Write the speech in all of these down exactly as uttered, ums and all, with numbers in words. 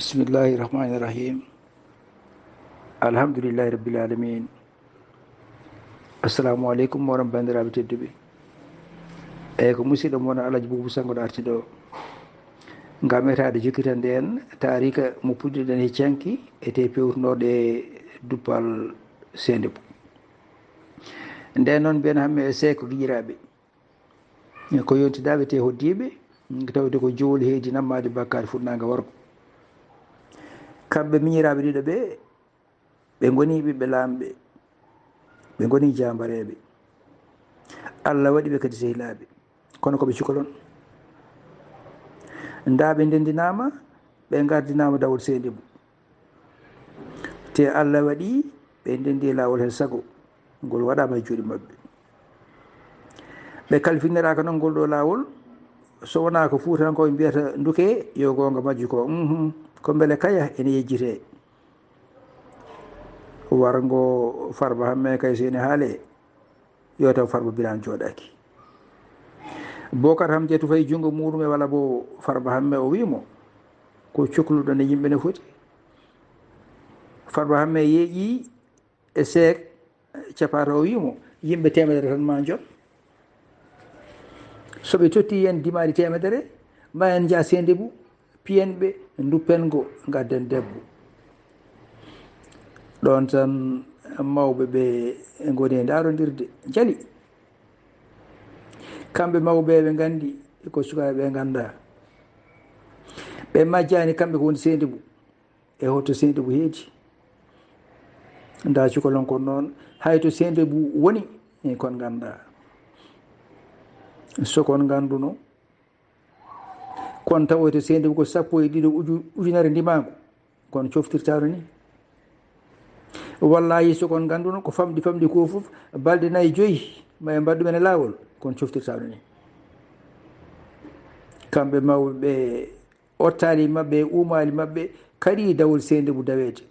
Bismillahi rahmani rahim. Alhamdulillahi rabbil alamin. Assalamu aleykum, moɗon banndiraaɓe tedduɓe. Eyi, ko musidɗo mon Alaji Bubu Sango ɗo arti ɗo, ngam etaade jokkitande en taarika mo puɗɗiɗen e canki e te pewtunooɗe duppal Seendebu. Nden noon, mbiyen hamme e seeko giƴiraaɓe, ko yontidaaɓe te hoddiiɓe, tawde ko jowol heedi nammaade bakkaari fuɗnaange wargo. Kamɓe miñiraaɓe ɗiɗo ɓe, ɓe ngoni ɓiɓɓe laamɓe, ɓe ngoni jaambareeɓe. Allah waɗi ɓe kadi sehilaaɓe, kono ko ɓe cukalon. Ndaa ɓe ndendinaama, ɓe ngardinaama dawol Seendebu. Te Allah waɗi ɓe ndendi laawol hel sago, ngol waɗaama e juuɗe maɓɓe. Ɓe kalfiniraaka noon ngol ɗo laawol, so wonaa ko Fuutankooɓe mbiyata nduke, yo goonga majju ko, uhum, ko mbele kaya ene yejjitee. Warngo Farba Hamme kay so ene haalee, yo taw Farba Biraan jooɗaaki. Bokar Hamjatu fayi junngo muuɗum e walla bo Farba Hamme o wi'i mo, ko cokluɗon e yimɓe no foti. Farba Hamme yeeƴii e seek capata o wi'i mo, yimɓe teemedere tan ma njon. So ɓe totti en dimaali teemedere, ma en njah Seendebu, piyen ɓe, nduppen ngo, ngadden debbo. Ɗoon tan mawɓe ɓe ngoni e ndaarondirde, njali. Kamɓe mawɓe ɓe nganndi ko sukaaɓe ɓe nganndaa. Ɓe majjaani kamɓe ko woni Seendebu. E hoto Seendebu heedi? Ndaa cukalon kon noon, hay to Seendebu woni, e kon nganndaa. So kon ngannduno, kon tawoyta Seendebu ko sappo e ɗiɗo uju-, ujunere ndimaangu, kon coftirtaano ni. Wallaahi, so kon ngannduno ko famɗi famɗi ko fof, balɗe nayi joyi ma en mbaɗ ɗum en e laawol, kon coftirtaano ni. Kamɓe mawɓe ɓe, ottaali maɓɓe e uumaali maɓɓe kaɗi dawol Seendebu daweede.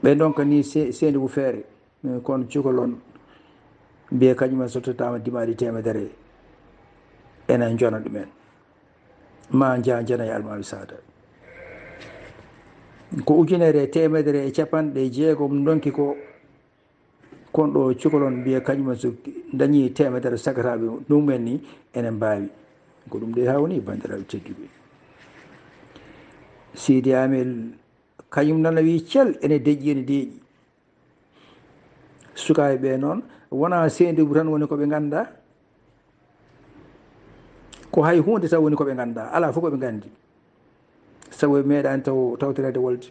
Ɓe ndonka ni Se-, Seendebu feere, kono cukalon mbiye kañum en so tottaama dimaali teemedere, ena njona ɗumen. Ma nja-, njana e Almaami Saada. Ko ujunere e teemedere e capanɗe jeegom ndonki ko, kon ɗo cukalon mbiye kañum en so dañi teemedere sagataaɓe ɗum en ni, ene mbaawi. Ko ɗum de hawni, banndiraaɓe tedduɓe. Sidi Amel kañum nana wi cel, ene deƴƴi, ene deeƴi. Sukaaɓe ɓe noon, wonaa Seendebu tan woni ko ɓe nganndaa. Ko hay huunde taw woni ko ɓe nganndaa. Alaa fof ko ɓe nganndi. Sabu ɓe meeɗaani taw tawtoreede wolde.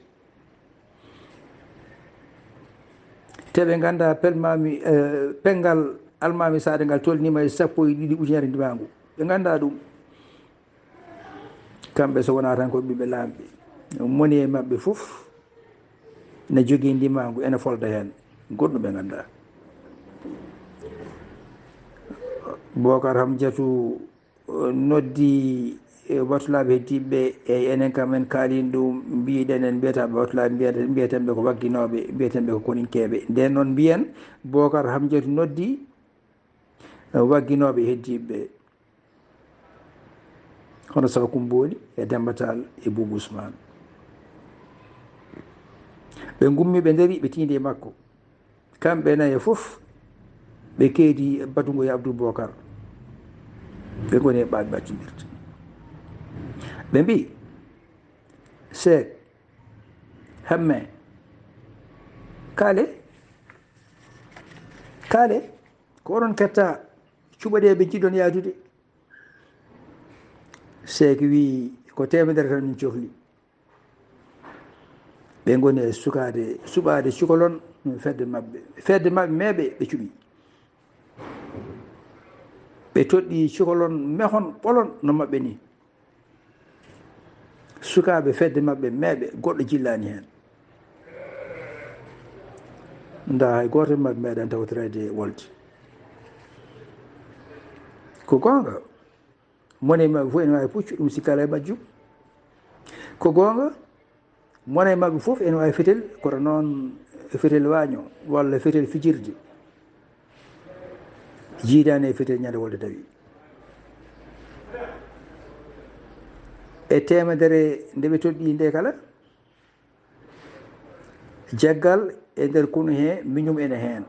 Te ɓe nganndaa pelmaami, eh, penngal Almaami Saada ngal tolniima e sappo e ɗiɗi ujunere ndimaangu. Ɓe nganndaa ɗum. Kamɓe so wonaa tan ko ɓiɓɓe laamɓe. Moni e maɓɓe fof ne jogii ndimaangu, ene folda heen. Goɗɗum ɓe nganndaa. Bokar Hamjatu, eh, noddi, eh, watulaaɓe heddiiɓe, e enen kam en kaalii ɗum, mbiiɗen en mbiyata ɓe watulaaɓe, mbiyata, mbiyeten ɓe ko wagginooɓe, mbiyeten ɓe ko koninkeeɓe. Nden noon mbiyen, Bokar Hamjatu noddi, eh, wagginooɓe heddiiɓe ɓe. Hono Saw Kumboli e Demba Tall e Buubu Usmaan. Ɓe ngummi, ɓe ndari, ɓe tiindi e makko. Kamɓe nayo fof, ɓe keedi batungo e Abdul Bokar. Ɓe ngoni e ɓaaɓe ɓattindirde. Ɓe mbii, Seek, Hamme, kaale, kaale, ko onon ketta cuɓaɗe ɓe njiɗon yaadude. Seek wii, ko teemedere tan min cohli. Ɓe ngoni e sukaade, suɓaade cukalon fedde maɓɓe. Fedde maɓɓe meeɓe ɓe cuɓi. Ɓe toɗɗi cukalon mehon ɓolon no maɓɓe ni. Sukaaɓe fedde maɓɓe meeɓe, goɗɗo jillaani heen. Ndaa, hay gooto e maɓɓe meeɗaani tawtoreede wolde. Ko goonga, moni e maɓɓe fof ene waawi puccu, ɗum sikkaala e majjum. Ko goonga, moni e maɓɓe fof ene waawi fetel, kono noon fetel waaño walla fetel fijirde. Jiidaani e fetel ñande wolde tawi. E teemedere nde ɓe toɗɗii nde kala, jaggal e nder konu he miñum ene heen.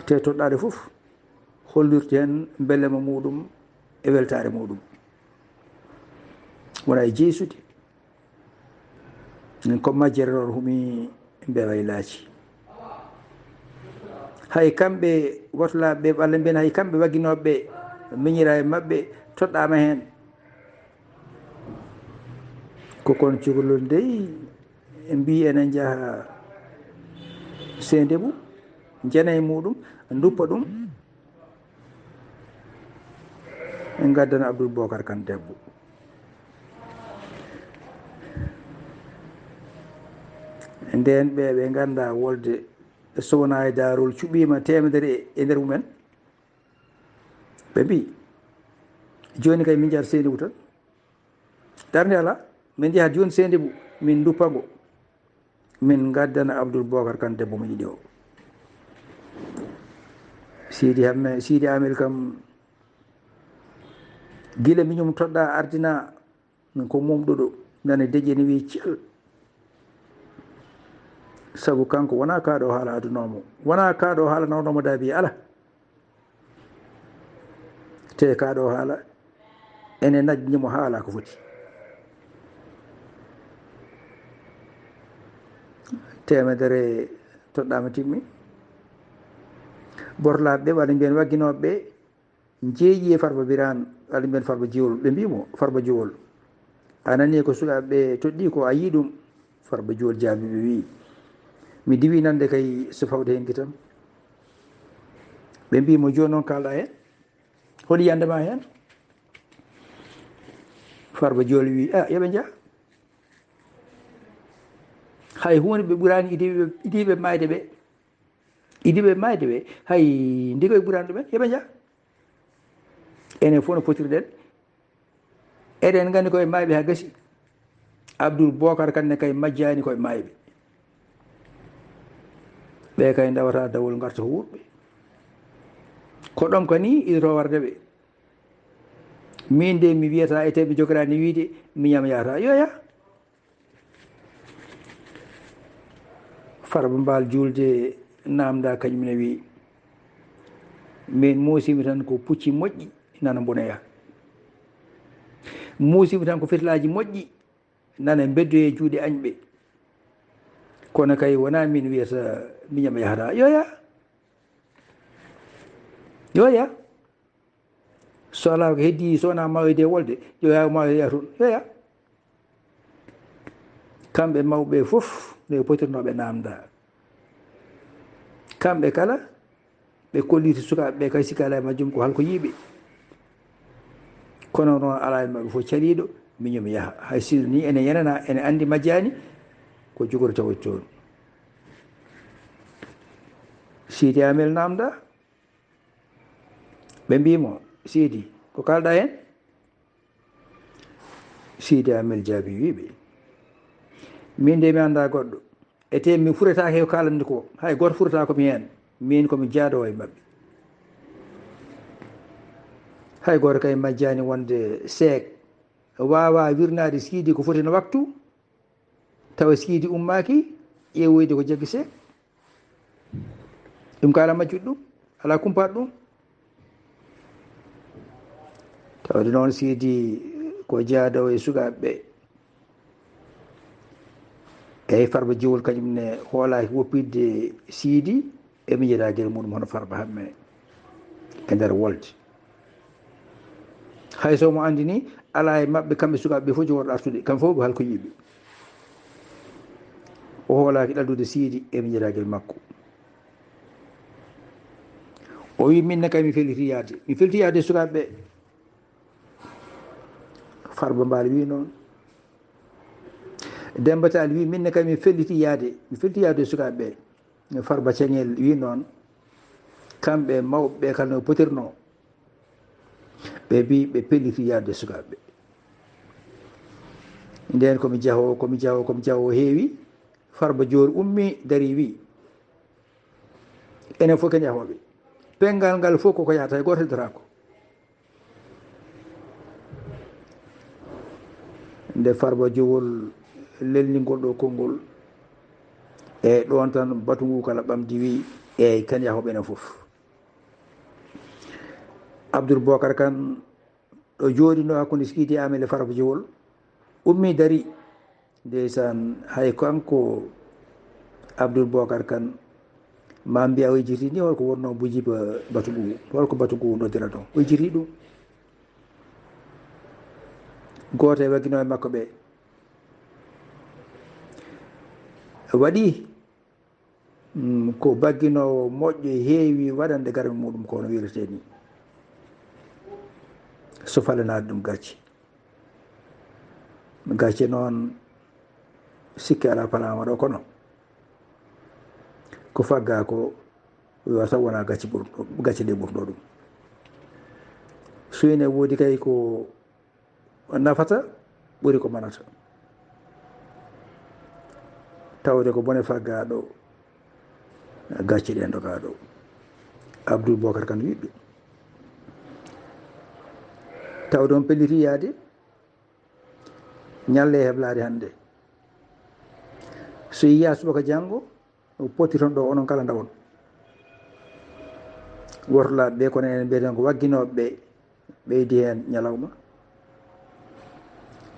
Te toɗɗaade fof hollirta heen mbelema muɗum e weltaare muɗum. Wona e jeesude. Min ko majjere noon humi mbeewa e laaci. Hay kamɓe wotolaaɓe ɓe, walla mbiyen hay kamɓe wagginooɓe ɓe, miñiraa e maɓɓe, toɗɗaama heen. Ko kon cukalel dey, mbi ene njaha Sendebou, njana e muɗum, nduppa ɗum, en ngaddana Abdoul Bokar Kan debbo. Nden ɓe, ɓe ngannda wolde so wonaa e daarol cuɓiima teemedere e, e nder mumen. Ɓe mbi, jooni kay min njahat Sendebou tan. Darnde alaa, min njahat jooni Sendebou, min nduppa ngo. Min ngaddana Abdoul Bokar Kan debbo mo yiɗi o. Sidi Hamme, Sidi Amel kam, gila miñum toɗɗaa ardinaa, ko mum ɗo ɗo, nana deƴƴi ene wiyi cal. Sabu kanko wonaa kaa ɗo haala adunoo mo, wonaa kaa ɗo haala nawnoo mo daabi alaa. Te kaa ɗo haala ene najjini mo haa alaa ko foti. Teemedere toɗɗaama timmi. Borlaaɓe ɓe, walla mbiyen wagginooɓe ɓe, njeeƴi e Farba Biraan, walla mbiyen Farba Jiwol. Ɓe mbii mo, Farba Jiwol, a nanii ko sukaaɓe ɓe toɗɗii ko, a yii ɗum? Farba Jiwol jaabii ɓe, wii, mi diwii nande kay so fawde heen gitam. Ɓe mbii mo, jooni noon kaalɗaa heen? Holi yiyannde ma heen? Farba Jiwol wii, a, yo ɓe njah. Hay huunde ɓe ɓuraani idiiɓe, idiiɓe maayde ɓe. Idiiɓe maayde ɓe, hay ndigoy ɓuraani ɗumen, yo ɓe njah. Enen fof no potirɗen. Eɗen nganndi koye maayɓe haa gasi. Abdoul Bokar Kan ne kay majjaani koye maayɓe. Ɓe kay ndawata dawol ngarta ko wuurɓe. Ko ɗom ka ni idotoo warde ɓe. Min de mi wiyata e te ɓe jogoraani wiide miñam yahata. Yo yah. Farba Mbaal juulde naamndaa kañum ne wii, min muusimi tan ko pucci moƴƴi nana mbonoya. Muusimi tan ko fitilaaji moƴƴi nana mbeddoye juuɗe añɓe. Kono kay wonaa min wiyata miñam yahata. Yo yah. Yo yah. So alaa ko heddii, so wonaa mawoyde e wolde, yo yah mawoyde yah toon. Yo yah. Kamɓe mawɓe fof, no ɓe potirnoo ɓe naamndaa. Kamɓe kala, ɓe kolliti sukaaɓe ɓe, kay sikka alaa e majjum ko halko yiiɓe. Kono noon alaa e maɓɓe fof caliiɗo, miñum yaha. Hay sinno ni ene yenana, ene anndi majjaani, ko jogori tawati toon. Sidi Amel naamndaa. Ɓe mbii mo, Sidi, ko kaalɗaa heen? Sidi Amel jaabii, wii ɓe, min de mi anndaa goɗɗo. Ete mi furetaake ko kaalande ko, hay gooto furetaako mi heen. Min ko mi jaadoowo e maɓɓe. Hay gooto kay majjaani wonde seek waawaa wirnaade Sidi ko foti no waktu. Tawa Sidi ummaaki ƴeewoyde ko jaggi seek. Ɗum ko alaa majjuɗo ɗum, alaa kumpaaɗo ɗum. Tawde noon Sidi ko jaadoowo e sukaaɓe ɓe. Eyi, Farba Jiwol kañum ne hoolaaki woppitde Sidi e miñiraagel muɗum hono Farba Hamme e nder wolde. Hay so mo anndi ni, alaa e maɓɓe kamɓe sukaaɓe ɓe fof jogorɗo artude, kamɓe fof ko halko yiiɓe. O hoolaaki ɗaldude Sidi e miñiraagel makko. O wi, min ne kay mi felliti yahde, mi felliti yahde e sukaaɓe ɓe. Farba Mbaal wi noon. Demba Taal wi, min ne kay mi felliti yahde, mi felliti yahde e sukaaɓe ɓe. Farba Ceŋel wi noon, kamɓe mawɓe ɓe kala no potirnoo, ɓe mbi ɓe pelliti yahde sukaaɓe ɓe. Ndeen ko mi jahoowo, ko mi jahoowo, ko mi jahoowo heewi, Farba Joor ummi, darii, wi, enen fof ko jahooɓe. Penngal ngal fof koko yahata, hay gooto heddotaako. Nde Farba Jowol lelningol ɗo konngol, e ɗoon tan batu ngu kala ɓamdi wi, "Eey, kan yaho ɓenen fof." Abdoul Bokar Kan ɗo jooɗinoo hakkunde Siidi Aamel e Farba Jowol, ummii darii. Ndeysaan, hay kanko Abdoul Bokar Kan, ma mbiya o yejjiti ni, holko wonnoo mbo jiba batu ngu, holko batu ngu noddira ɗon? O yejjiti ɗum. Gooto e wagginooɓe makko ɓe waɗi, mm, ko bagginoowo moƴƴo heewi waɗande garme muɗum, ko no wiiretee ni. So falanaade ɗum gacce. Gacce noon, sikke alaa palaama ɗo, kono ko faggaa ko, yo taw wonaa gacce ɓurɗo, gacce nde ɓurɗo ɗum. Suyne woodi kay ko nafata ɓuri ko manata. Tawde ko bone faggaaɗo, gacce ɗen dogaaɗo. Abdoul Bokar Kan wiɗɗo. Tawde on pelliti yaade, ñalle e heblaade hannde. So yiyaa subaka janngo, o poti toon ɗo, onon kala ndawon. Wortolaaɓe ɓe, kono enen mbiyeten ko wagginooɓe ɓe, ɓeydi heen ñalawma.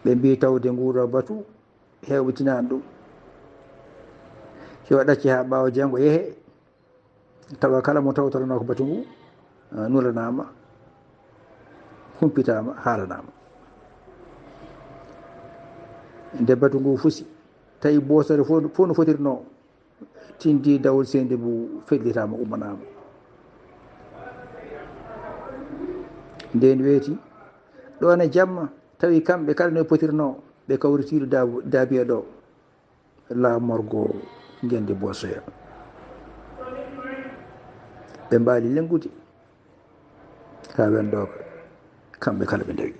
Ɓe mbii tawde nguuɗo batu heewɓitinaani ɗum. Yo ɗacce haa ɓaawo janngo yehe, tawa kala mo tawtoranoo ko batu ngu, ah, nulanaama, humpitaama, haalanaama. Nde batu ngu fusi, tawi boosere fof, fof no fotirnoo, tindi dawol seendi ngu fellitaama, ummanaama. Ndeen weeti, ɗoon e jamma, tawi kamɓe kala no potirnoo, ɓe kawritiiɗo daabu-, daabiya ɗo. Laamorgo ngenndi Boosoya. Ɓe mbaali lenngude haa wendooka, kamɓe kala ɓe ndawi.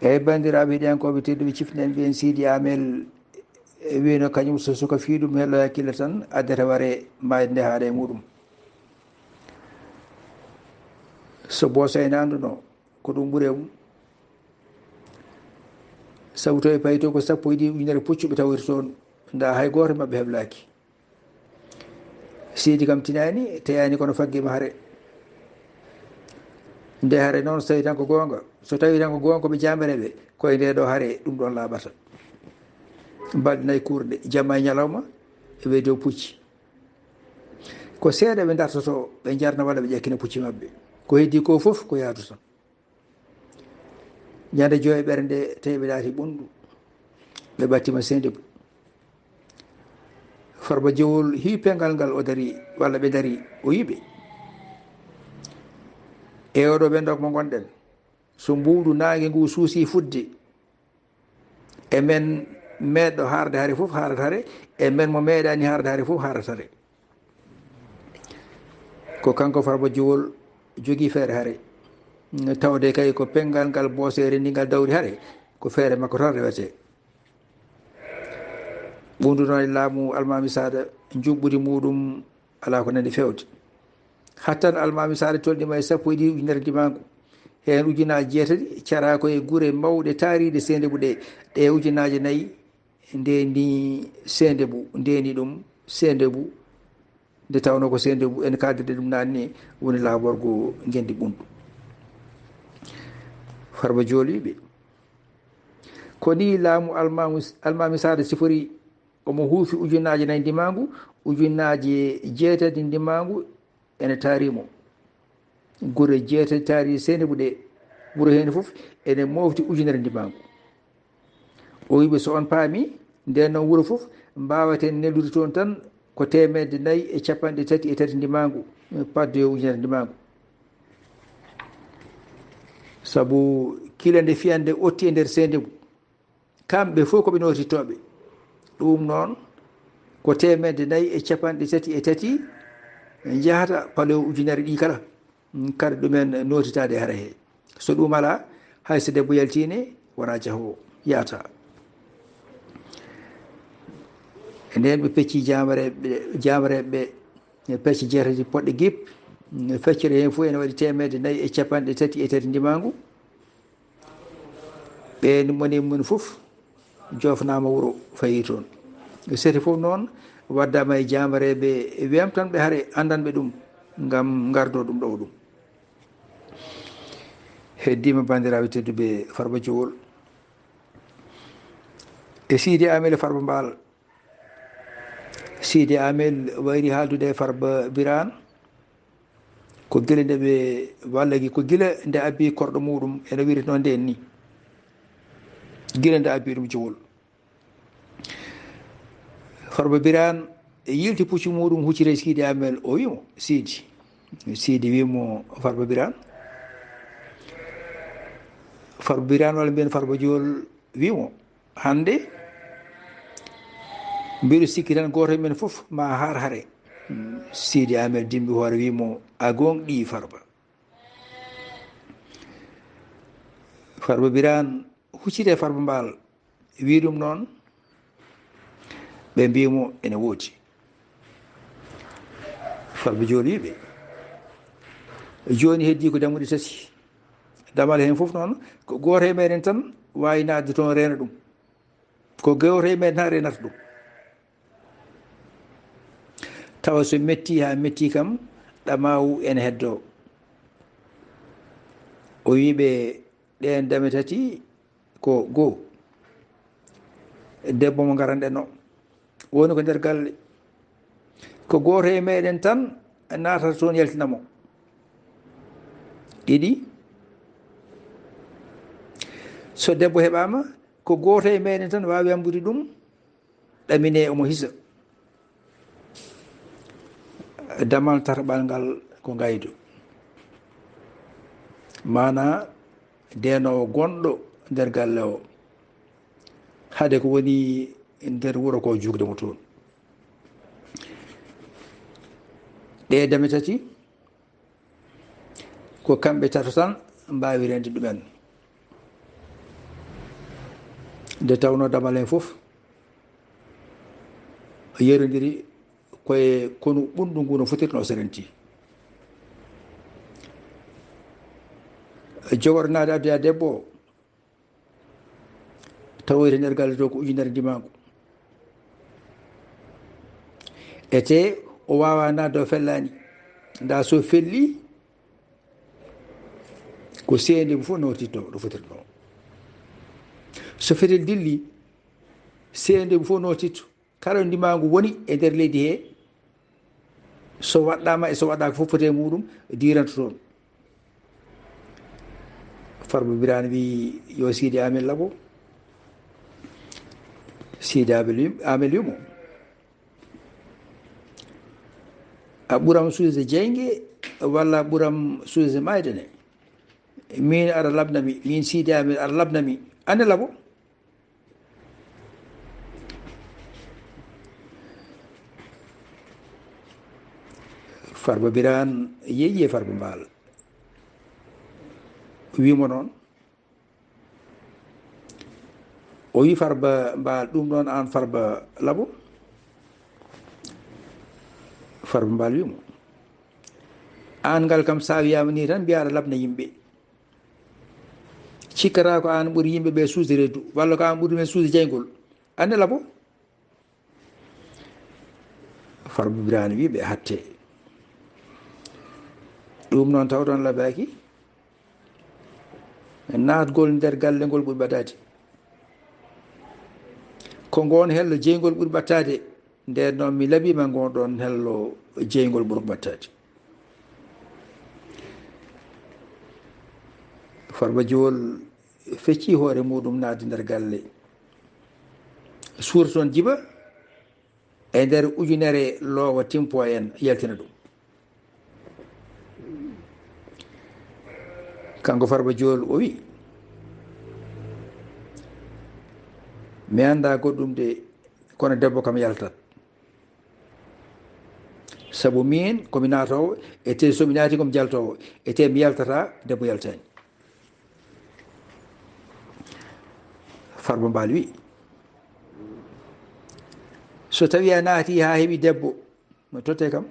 Eey, banndiraaɓe heɗiyankooɓe tedduɓe, ciften mbiyen Siidi Aamel, e, wiino kañum so suka fii ɗum hello hakkille tan, addata ware maayde nde haaɗa e muɗum. So Boosoya ina annduno, ko ɗum ɓuri e mum. Sabu to e payi to ko sappo e ɗiɗi ujunere puccu ɓe tawiri toon, ndaa hay gooto maɓɓe heblaaki. Siidi kam tinaani, teyaani kono faggiima hare. Nde hare noon, so tawi tan ko goonga, so tawi tan ko goonga ko ɓe jaamere ɓe, koye nde ɗo hare ɗum ɗoon laaɓata. Balɗe nayi kuurɗe, jamma e ñalawma, ɓe dow pucci. Ko seeɗa ɓe ndartotoo, ɓe njarna walla ɓe ƴakkina pucci maɓɓe. Ko heddii ko fof ko yaadu tan. Ñande joy ɓernde, tawi ɓe laati ɓunndu. Ɓe ɓattima Sendebo. Farba Jowol hii pengal ngal, o dari, walla ɓe dari, o yiɓe. E oɗo wendok mo ngonɗen, so mbuuɗu naange ngu suusi fudde, e men meeɗɗo haarde hare fof haarat hare, e men mo meeɗaani haarde hare fof haarat hare. Ko kanko Farba Jowol jogii feere hare. Tawde kay ko pengal ngal Boosoya renndingal dawri hare, ko feere makko tan rewetee. Ɓunndu noon e laamu Almaami Saada, njuɓɓudi muɗum alaa ko nani feewde. Hattan Almaami Saada tolnima e sappo e ɗiɗi ujunere ndimaagu. Heen ujunaaji jeetati caraa ko e gure mawɗe taariiɗe Sendebo ɗe. Ɗe ujunaaji nayi ndeni Sendebo, ndeni ɗum Sendebo. Nde tawnoo ko Sendebo, en kaaldirde ɗum naane ni, woni laaborgo ngenndi ɓunndu. Farba Jowol ɓe. Ko ni laamu Almaami, Almaami Saada sifori, omo huufi ujunaaji nayi ndimaagu, ujunaaji jeetati ndimaagu ene taari mo. Gure jeetati taari Sendebo ɗe, wuro heen fof ene moofti ujunere ndimaagu. O wiɓe, so on paami, nden noon wuro fof mbaaweten neldude toon tan ko teemedde nayi e capanɗe tati e tati ndimaagu, paddoyo ujunere ndimaagu. Sabu kila nde fiyande otti e nder Sendebo, kamɓe fof ko ɓe nootittooɓe. Ɗum noon ko teemedde nayi e capanɗe tati e tati njahata palewo ujunere ɗi kala. Kadi ɗumen nootitaade hare he. So ɗum alaa, hay so debbo yaltiine, wonaa jahoowo, yahata. E ndeen ɓe pecci jaamareeɓe, jaamareeɓe ɓe, pecce jeetati poɗɗe gip. Feccere heen fof ene waɗi teemedde nayi e capanɗe tati e tati ndimaangu. Ɓe moni mum fof jofnaama wuro, fayi toon. Sete fof noon waddaama e jaamareeɓe weemtanɓe hare, anndanɓe ɗum, ngam ngardoo ɗum ɗo ɗum. Heddiima, banndiraaɓe tedduɓe, Farba Jowol e Siidi Amel e Farba Mbaal. Siidi Amel wayri haaldude e Farba Biraan. Ko gila nde ɓe wallagi, ko gila nde abbi korɗo muɗum, eno wiritnoo ndeen ni. Gila nde abbi ɗum Jowol. Farba Biraan e yilti puccu muɗum, hucciti e Siidi Amel, o wii mo, "Siidi." Siidi wii mo, "Farba Biraan." Farba Biraan, walla mbiyen Farba Jowol, wii mo, "Hannde mbiɗo sikki tan gooto e men fof ma haar hare." Siidi Amel dimbi hoore, wii mo, "A goongɗii, Farba." Farba Biraan hucciti e Farba Mbaal, wii ɗum noon, ɓe mbii mo, "Ene woodi." Farba Jowol wii ɓe, "Jooni heddii ko dammuɗe tati. Damal heen fof noon, ko gooto e meɗen tan waawi naatde toon reena ɗum. Ko gooto e meɗen tan reenata ɗum. Tawa so metti haa metti kam, ɗamaawu ene heddoo." O wii ɓe, "Ɗeen dame tati ko goo, debbo mo ngaranɗen o, woni ko nder galle. Ko gooto e meɗen tan naatata toon yaltina mo. Ɗiɗi, so debbo heɓaama, ko gooto e meɗen tan waawi yambude ɗum, ɗaminee omo hisa." Damal tataɓal ngal ko ngaydo, maanaa deenoowo gonɗo nder galle o, hade ko woni nder wuro ko juukde mo toon. Ɗee dame tati, ko kamɓe tato tan mbaawi reende ɗumen. Nde tawnoo damal heen fof yerondiri ko e konu ɓunndu ngu no fotirnoo, so renti. Jogornaade addoyaa debbo o, tawoyta nder galle to ko ujunere ndimaagu. Etee o waawaa naatde, o fellaani. Ndaa, so fellii, ko seede mum fof nootitto ɗo fotirnoo. So fetel dilli, seede mum fof nootitto. Kala ɗo ndimaagu woni e nder leydi he, so waɗɗaama e so waɗɗaaka fof, foti e muɗum, diiranto toon. Farba Biraan wii, "Yo Siidi Amel laaɓo." Siidi Amel wi-, Amel wii mo, "A ɓuram suusde jeynge walla a ɓuram suusde maayde ne? Miin aɗa laaɓna mi, miin Siidi Amel aɗa laaɓna mi, aan ne laaɓo." Farba Biraan yeeƴi e Farba Mbaal, wii mo noon. O wii Farba Mbaal, "Ɗum noon, aan Farba laaɓo." Farba Mbaal wii mo, "Aan ngal kam, so a wiyaama nii tan, mbiyaa aɗa laaɓna yimɓe. Cikkataa ko aan ɓuri yimɓe ɓe suusde reedu, walla ko aan ɓuri men suusde jeyngol. Aan ne laaɓo." Farba Biraan wii ɓe, "Hatte. Ɗum noon tawde on laaɓaaki. Naatgol nder galle ngol ɓuri ɓaddaade. Ko ngoon hello jeyngol ɓuri ɓaddaade. Ndeen noon mi laaɓiima ngoon ɗoon hello jeyngol ɓuri ɓaddaade." Farba Jowol fecci hoore muɗum, naatde nder galle. Suura toon jiba e nder ujunere loowa timpo en, yaltina ɗum. Kanko Farba Jowol o wii, "Mi anndaa goɗɗum de, kono debbo kam yaltat. Sabu miin ko mi naatoowo, etee so mi naati ko mi jaltoowo, etee mi yaltataa, debbo yaltaani." Farba Mbaal wii, "So tawii a naati haa heɓi debbo, no tottee kam.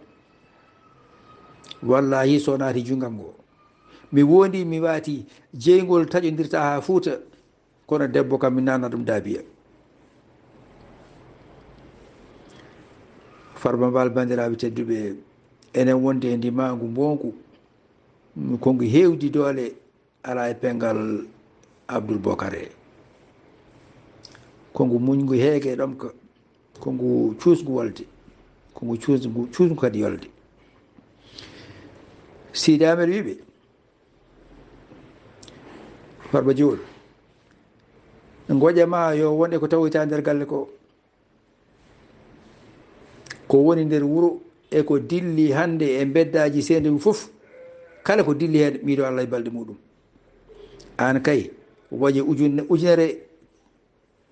Wallaahi, so naati junngo am ngo, mi wondi, mi waati, jeyngol taƴondirta haa fuuta, kono debbo kam mi nana ɗum daabiya. Farba Mbaal, banndiraaɓe tedduɓe, enen wonde e ndimaangu mbonku, ko ngu heewdi doole, alaa e penngal Abdul Bokar he. Ko ngu muñngu heege ɗomka, ko ngu cuusngu wolde, ko ngu cuusngu, cuusngu kadi yolde. Sidi Amet wiɓe, Farba Jool, ngoƴa ma yo won e ko tawoyta nder galle ko. Ko woni nder wuro e ko dilli hannde e mbeddaaji Sendou fof, kala ko dilli heen, miɗo Allah e balɗe muɗum. Aan kay, waje ujun-, ujunere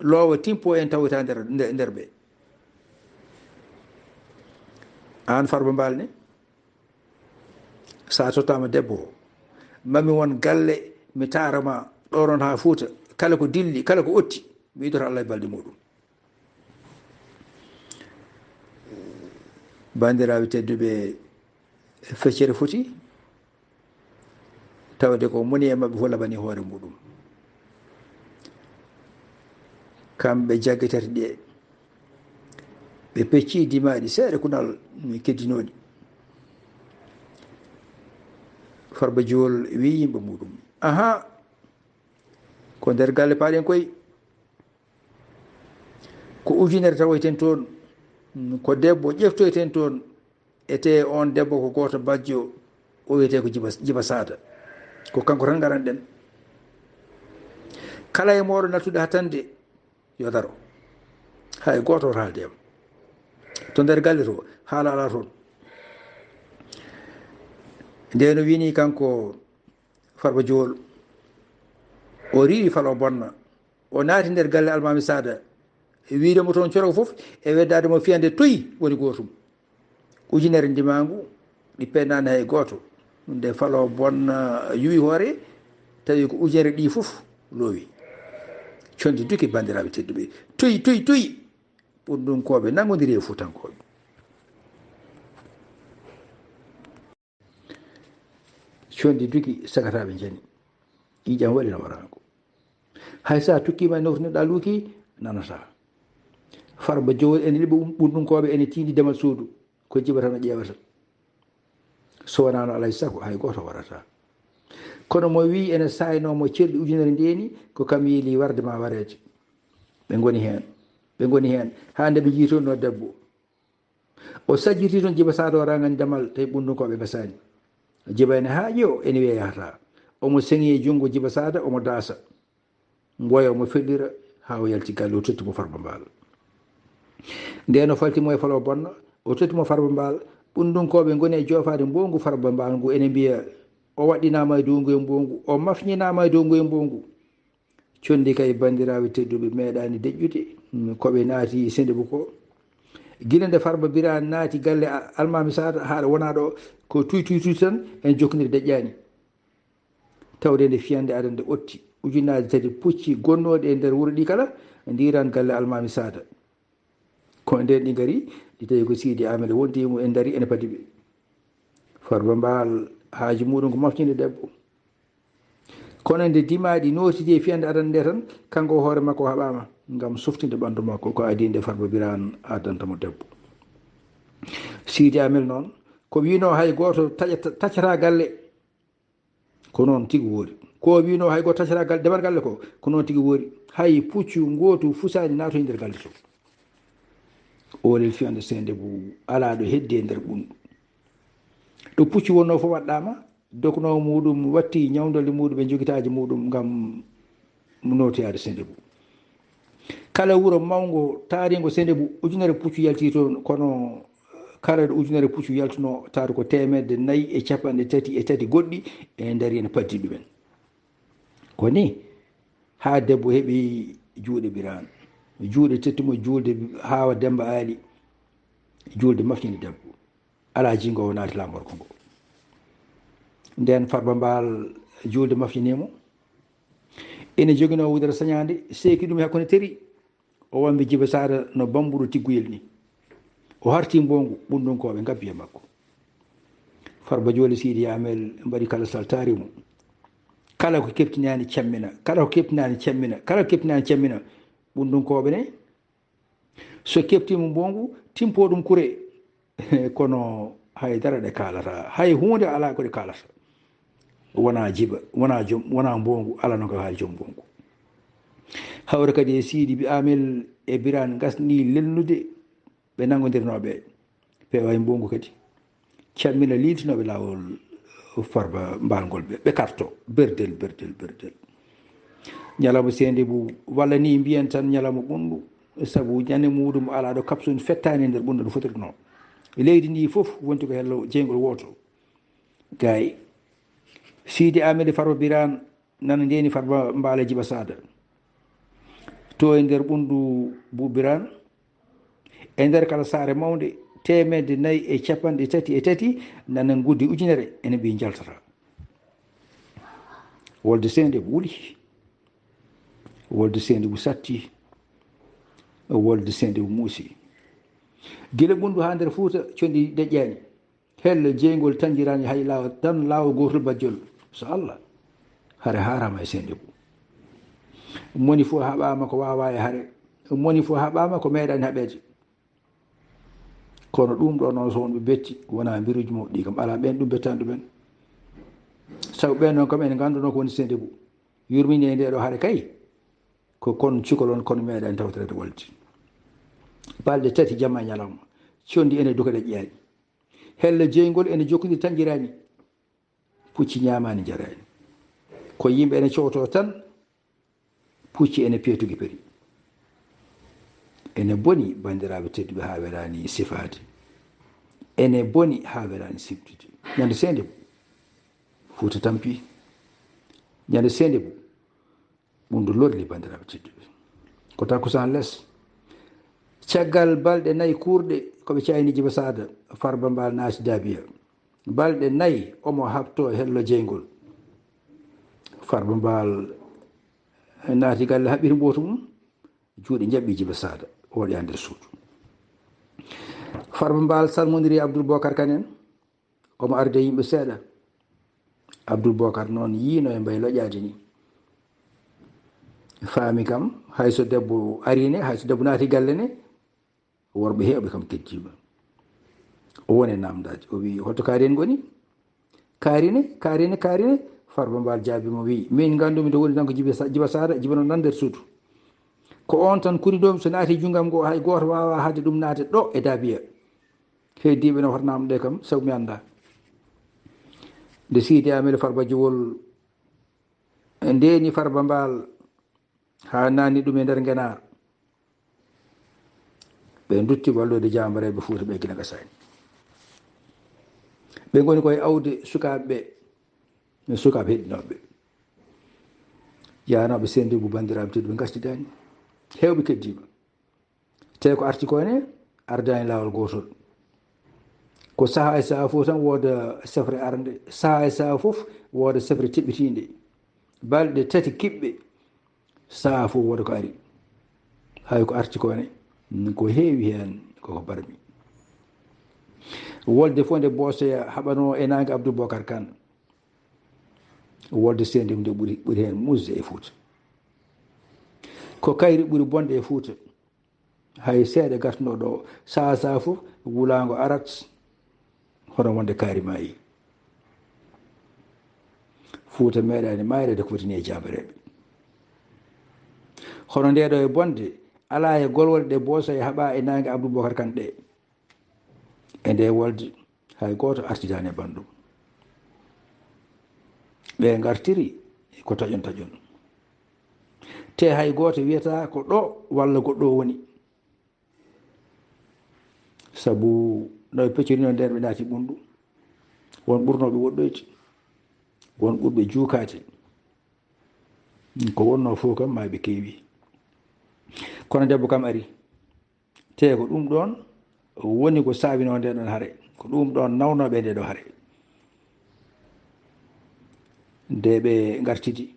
loowa timpo en tawata nder, nder, nder ɓe. Aan Farba Mbaal ne, sa tottama debbo o, mami won galle, mi taara ma, ɗo noon haa Fuuta, kala ko dilli, kala ko otti, mi idora Allah e balɗe muɗum. Banndiraaɓe tedduɓe, feccere foti tawde ko moni e maɓɓe fof laɓani hoore muɗum. Kamɓe jagge tati ɗe, ɓe pecci dimaaɗi seeɗa kunal keddinooɗi. Farba Jool wi yimɓe muɗum, "Aha, ko nder galle paaɗen koy." Ko ujunere tawoyten toon, ko debbo ƴeftoyten toon, e tee oon debbo ko gooto bajjo, o wiyetee ko Jiba, Jiba Saada. Ko kanko tan ngaranɗen. Kala e mooɗon nattude hattande, yo daro. Hay gooto wota haalde e am. To nder galle to, haala alaa toon. Ndeen o wini kanko Farba Jool, o riiwi falo bonna. O naati nder galle Almaami Saada, wiide mo toon coro fof e weddaade mo fiyande toy woni gootum. Ujunere ndimaangu, ɗi pennaani hay gooto. Nde falo bonna yuwi hoore, tawi ko ujunere ɗi fof loowi. Condi duki, banndiraaɓe tedduɓe. Toy, toy, toy! Ɓundunkooɓe nanngondiri e Fuutankooɓe. Condi duki, sagataaɓe njani. Ƴiiƴam waɗi no waraango. Hay so a tukkiima e noftunoɗaa luuki, nanataa. Farba Jool ene liɓa ɓundunkooɓe, ene tiindi demal suudu, ko Jiba tan o ƴeewata. So wonaa noon, alaa e sago hay gooto warataa. Kono mo wii ene saaynoo mo celɗi ujunere ndeeni, ko kam yiili warde ma wareede. Ɓe ngoni heen, ɓe ngoni heen, haa nde ɓe njiytonoo debbo. O sajjiti toon Jiba Saada o rangani damal, tawi ɓundunkooɓe ngasaani. Jiba ene haaƴi o, ene wiya yahataa. Omo seŋi e junngo Jiba Saada, omo daasa. Mboya omo fellira haa o yalti galle, o totti mo Farba Mbaal. Ndeen o falti mo e falo bonna, o totti mo Farba Mbaal. Ɓundunkooɓe ngoni e joofaade mbowngu Farba Mbaal ngu, ene mbiya, "O waɗɗinaama e dow ngu e mbowngu, o mafñinaama e dow ngu e mbowngu." Condi kay, banndiraaɓe tedduɓe, meeɗaani deƴƴude ko ɓe naati Sendou ko. Gila nde Farba Biraan naati galle a-, Almaami Saada haa ɗo wonaa ɗo, ko tuy, tuy, tuy tan, en jokkondiri deƴƴaani. Tawde nde fiyande adannde otti, ujunaaji tati pucci gonnooɗi e nder wuro ɗi kala, ndiiran galle Almaami Saada. Ko ndeen ɗi ngari, ɗi tawi ko Siidi Aamel wondi e mum, en ndarii ene padi ɓe. Farba Mbaal, haaju muɗum ko mafñinde debbo. Kono nde dimaaɗi nootidi e fiyande adannde nde tan, kanko hoore makko o haɓaama ngam suftinde ɓanndu makko, ko adii nde Farba Biraan addanta mo debbo. Siidi Aamel noon, ko wiynoo hay gooto taƴata-, taccataa galle. Ko noon tigi woori. Ko o wiynoo hay gooto taccataa gal-, demal galle ko, ko noon tigi woori. Hay puccu ngootu fusaani naatoy nder galle to. Oolel fiyande Sendou alaa ɗo heddi e nder ɓunndu. Ɗo puccu wonnoo fof waɗɗaama, doknoowo muɗum watti ñawndolli muɗum e jogitaaji muɗum ngam nootoyaade Sendou. Kala wuro mawngo taariingo Sendou, ujunere puccu yaltii toon, kono kala ɗo ujunere puccu yaltunoo, taata ko teemedde nayi e capanɗe tati e tati goɗɗi ene ndarii ene paddii ɗumen. Ko nii, haa debbo heɓi juuɗe Biraan. Juuɗe tetti mo juulde Haawa Demmba Aali, juulde mafñinde debbo. Alaa jinngo o naati laamorgo ngo. Ndeen Farba Mbaal juulde mafñinii mo. Ene joginoo wudere sañaande, seeki ɗum e hakkunde teri. O wambi Jiba Saada no bambuɗo tigguyel ni. O harti mbowngu, ɓundunkooɓe ngabbi e makko. Farba Jool e Siidi Aamel mbaɗi kala saltaari mo. Kala ko keptinaani cammina, kala ko keptinaani cammina, kala ko keptinaani cammina. Ɓundunkooɓe ne, so keptiima mboongu, timpo ɗum kure. Kono hay dara ɗe kaalata, hay huunde alaa ko ɗe kaalata. Wonaa jiba, wonaa joom, wonaa mboongu, alaa no ko haali joom mboongu. Hawra kadi e Siidi bi Amel e Biraan ngasnii lelnude, ɓe nanngondirnoo ɓe. Peewa e mboongu kadi. Cammina liiltinooɓe laawol Farba Mbaal ngol ɓe, ɓe karto, berdel, berdel, berdel. Ñalawma Seendebu, walla ni mbiyen tan ñalawma ɓunndu, sabu ñande muuɗum alaa ɗo kapsun fettaani e nder ɓunndu no fotirnoo. Leydi ndi fof wonti ko hello jeyngol wooto. Gaay, Siidi Aamedi Farba Biraan nana ndeeni Farba Mbaal e Jiba Saada. To e nder ɓunndu bu Biraan, e nder kala saare mawnde, teemedde nayi e capanɗe tati e tati nana nguddi ujunere ene mbiyi njaltata. Wolde Seendebu wuli. Wolde Seendebu satti. Wolde Seendebu muusi. Gila ɓunndu haa nder Fuuta, conndi deƴƴaani. Hello jeyngol tanjiraani hay laawol, tan laawol gootol bajjol. So Allah, hare haaraama e Seendebu. Moni fof haɓaama ko waawaa e hare. Moni fof haɓaama ko meeɗaani haɓeede. Kono ɗum ɗo noon, so wonɓe betti, wonaa mbiruuji mawɗi ɗi kam, alaa, ɓeen ɗum bettaani ɗumen. Sabu ɓeen noon kam ene nganndunoo ko woni Seendebu. Yurmini e ndee ɗo hare kay, ko kon cukalon, kono meeɗaani tawtoreede wolde. Balɗe tati jamma e ñalawma, conndi ene duka ɗe ƴeyaani. Hello jeyngol ene jokkondiri tan jiraani. Pucci ñaamaani njaraani. Ko yimɓe ene cowtoo tan, pucci ene piya tugi peri. Ene boni, banndiraaɓe tedduɓe, haa welaani sifaade. Ene boni haa welaani siwtude. Ñande Seendebu, Fuuta tampi. Ñande Seendebu, ɓunndu lorli, banndiraaɓe tedduɓe. Ko takkusaan les. Caggal balɗe nayi kuurɗe, ko ɓe cayni Jiba Saada, Farba Mbaal naati Daabiya. Balɗe nayi omo haɓtoo hello jeyngol. Farba Mbaal naati galle, haɓɓiti mbootu mum, juuɗe njaɓɓi Jiba Saada, o waɗi nder suudu. Farba Mbaal salmondiri Abdul Bokar Kan en, omo arde yimɓe seeɗa. Abdul Bokar noon yiino e mbay loƴaade ni. Faami kam, hay so debbo arii ne, hay so debbo naati galle ne, worɓe heewɓe kam keddiima. O woni e naamndaade. O wiyi, "Hoto kaari en ngoni?" "Kaari ne, kaari ne, kaari ne." Farba Mbaal jaabii mo, wiyi, "Min nganndumi to woni tan ko Jiba Sa-, Jiba Saada, Jiba noon nan nder suudu. Ko oon tan kuniɗo-mi, so naati junngo am ngo, hay gooto waawaa haɗde ɗum naatde ɗo e Daabiya. Heddiiɓe ne hoto naamnde kam, sabu mi anndaa." Nde Siidi Aamel Farba Jowol ndeeni Farba Mbaal, haa naanni ɗum e nder Ngenaar. Ɓe ndutti wallude jaambareeɓe Fuuta ɓe, Gine Gasaani. Ɓe ngoni koye awde sukaaɓe ɓe, sukaaɓe heddinooɓe ɓe. Yaanooɓe Seendebu, banndiraaɓe tedduɓe, ngasdidaani. Heewɓe keddiima. Te ko arti ko ne, ardaani laawol gootol. Ko sahaa e sahaa fof tan wooda sefre arnde, sahaa e sahaa fof wooda sefre teɓɓitiinde. Balɗe tati kiɓɓe, sahaa fof wooda ko ari. Hay ko arti ko ne, ko heewi heen koko barmi. Wolde fof nde Boosoya haɓanoo e naange Abdul Bokar Kan, wolde Seendebu nde ɓuri, ɓuri heen muusde e Fuuta. Ko kayri ɓuri bonde e Fuuta. Hay seeɗa gartunoo ɗo, sahaa sahaa fof wulaango arat, hono wonde kaari maayi. Fuuta meeɗaani maayreede ko foti ni e jaambareeɓe. Hono nde ɗo e bonde, alaa e golwole ɗe Boosoya haɓaa e naange Abdul Bokar Kan ɗe. E nde wolde, hay gooto artidaani e banndum. Ɓe ngartiri ko taƴon taƴon. Te hay gooto wiyataa ko ɗo walla ko ɗo woni. Sabu no ɓe peccorino nder, ɓe naati ɓunndu. Won ɓurnooɓe woɗɗoyde, won ɓurɓe juukaade. Ko wonnoo fof kam, maayɓe keewi. Kono debbo kam ari. Te ko ɗum ɗoon woni ko saabinoo nde ɗoon hare. Ko ɗum ɗoon nawnoo ɓe nde ɗo hare. Nde ɓe ngartidi,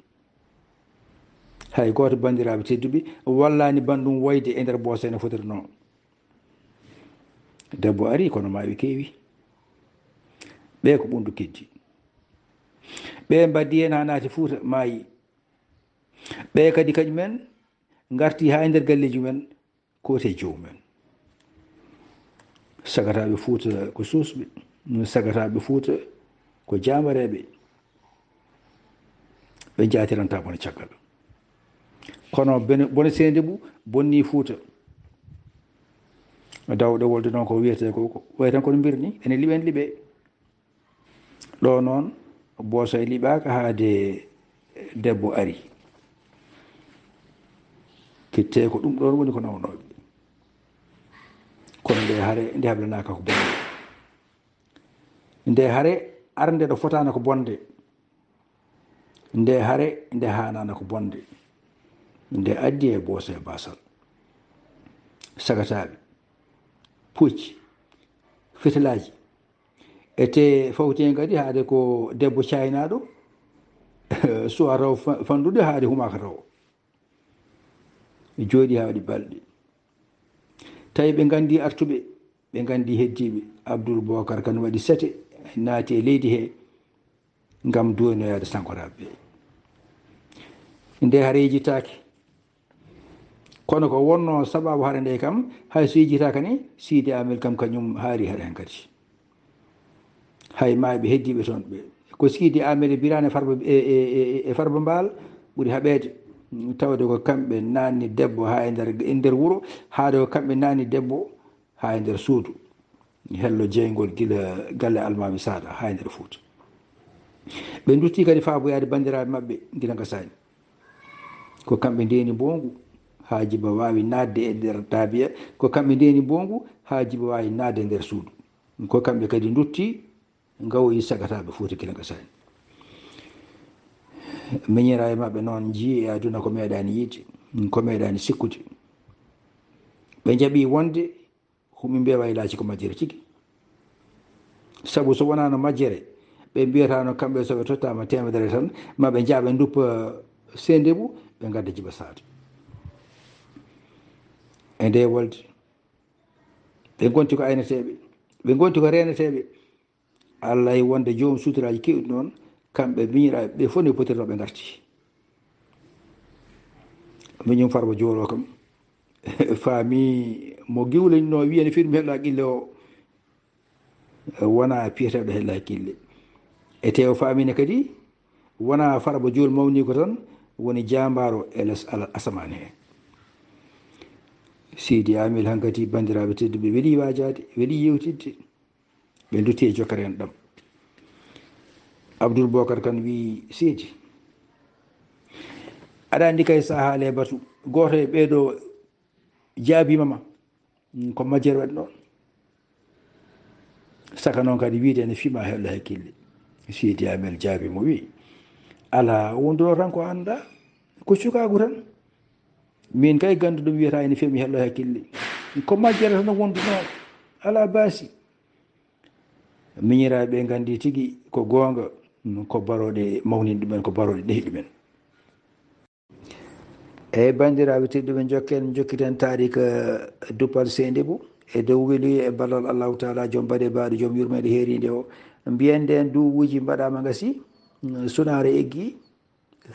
hay gooto banndiraaɓe tedduɓe wallaani banndum woyde e nder Boosoya no fotirnoo. Debbo ari, kono maayɓe keewi. Ɓe ko ɓunndu keddi. Ɓe mbaddi heen haa naati Fuuta, maayi. Ɓe kadi kañumen ngarti haa e nder galleeji mumen, kooti e joomum en. Sagataaɓe Fuuta ko suusɓe, sagataaɓe Fuuta ko jaambareeɓe, ɓe njaatiranta bone caggal. Kono bene, bone Seendibu bonni Fuuta. Dawɗe wolde noon ko wiyetee ko, ko wayi tan kono mbirni, ene liɓen liɓe. Ɗo noon, Boosoy liɓaaka haa de debbo ari. Kitte ko ɗum ɗoon woni ko nawnooɓe. Kono nde hare, nde hablanaaka ko bonde. Nde hare arnde ɗo fotaana ko bonde. Nde hare, nde haanaana ko bonde. Nde addi e Boosoy baasal. Sagataaɓe, pucci, fitilaaji, e te fawti heen kadi haade ko debbo caaynaaɗo, suwa taw fa-, fanɗude haade humaaka taw. Jooɗi haa waɗi balɗe. Tawi ɓe nganndi artuɓe, ɓe nganndi heddiiɓe. Abdul Bookar Kan waɗi sete, naati e leydi he ngam duwaynoyaade sankoraaɓe ɓe. Nde hare yejjitaaki. Kono ko wonnoo sabaabu hare nde kam, hay so yejjitaaka ni, Siidi Aamel kam kañum haari hare hankadi. Hay maayɓe heddiiɓe toon ɓe. Ko Siidi Aamel e Biraane Farba, e, e, e, e Farba Mbaal ɓuri haɓeede. Tawde ko kamɓe naanni debbo haa e nder, e nder wuro, haade ko kamɓe naanni debbo haa e nder suudu. Hello jeyngol gila galle Almaami Saada haa e nder Fuuta. Ɓe ndutti kadi faaboyaade banndiraaɓe maɓɓe gila Ngasaani. Ko kamɓe ndeeni mboongu haa jiba waawi naatde e nder taabiya. Ko kamɓe ndeeni mboongu haa jiba waawi naatde e nder suudu. Ko kamɓe kadi ndutti ngawoyi sagataaɓe Fuuta gila Ngasaani. Miñiraaɓe maɓɓe noon njii e aduna ko meeɗaani yiide, ko meeɗaani sikkude. Ɓe njaɓi wonde ko min mbeewa e laaci ko majjere tigi. Sabu so wonaano majjere, ɓe mbiyataano kamɓe so ɓe tottaama teemedere tan, ma ɓe njaaɓe nduppa Seendibu, ɓe ngadda Jiba Saada. E nde wolde, ɓe ngonti ko aynateeɓe, ɓe ngonti ko reeneteeɓe. Allah e wonde joom suudaraaji keewɗi noon, kamɓe miñiraaɓe ɓe fof ne potirnoo ɓe ngarti. Miñum Farba Joolo kam, faami mo giwlaninoo wiya ne fii ɗum hello haqqille o, wonaa piyeteeɗo hello haqqille. E te o faamii ne kadi, wonaa Farba Jool mawni ko tan woni jaambaaro e les ala asamaan he. Siidi Aamel hankadi, banndiraaɓe tedduɓe, welii waajaade, welii yeewtidde. Ɓe ndutti e jokkere en ɗam. Abdul Bookar Kan wii, "Siidi, aɗa anndi kay so a haali e batu, gooto e ɓee ɗoo jaabiima ma, mm, ko majjere waɗi noon." Saka noon kadi wiide ene fima hello hakkille. Siidi Aamel jaabii mo wii, "Alaa, wonduno tan ko anndaa, ko cukaagu tan. Min kay gannduɗo wiyata ene femi hello hakkille. Ko majjere tan wonduno, alaa baasi." Miñiraaɓe ɓe nganndi tigi ko goonga, ko barooɗe mawnin ɗumen, ko barooɗe ɗehi ɗumen. Eey, banndiraaɓe tedduɓe, njokken, njokkiten taariika duppal Seendibu e dow weluye e ballal Allahu Taala, joom baɗe baaɗo, joom yurmeende heeriinde o. Mbiyen ndeen duuwuuji mbaɗaama ngasi, sunaare eggi,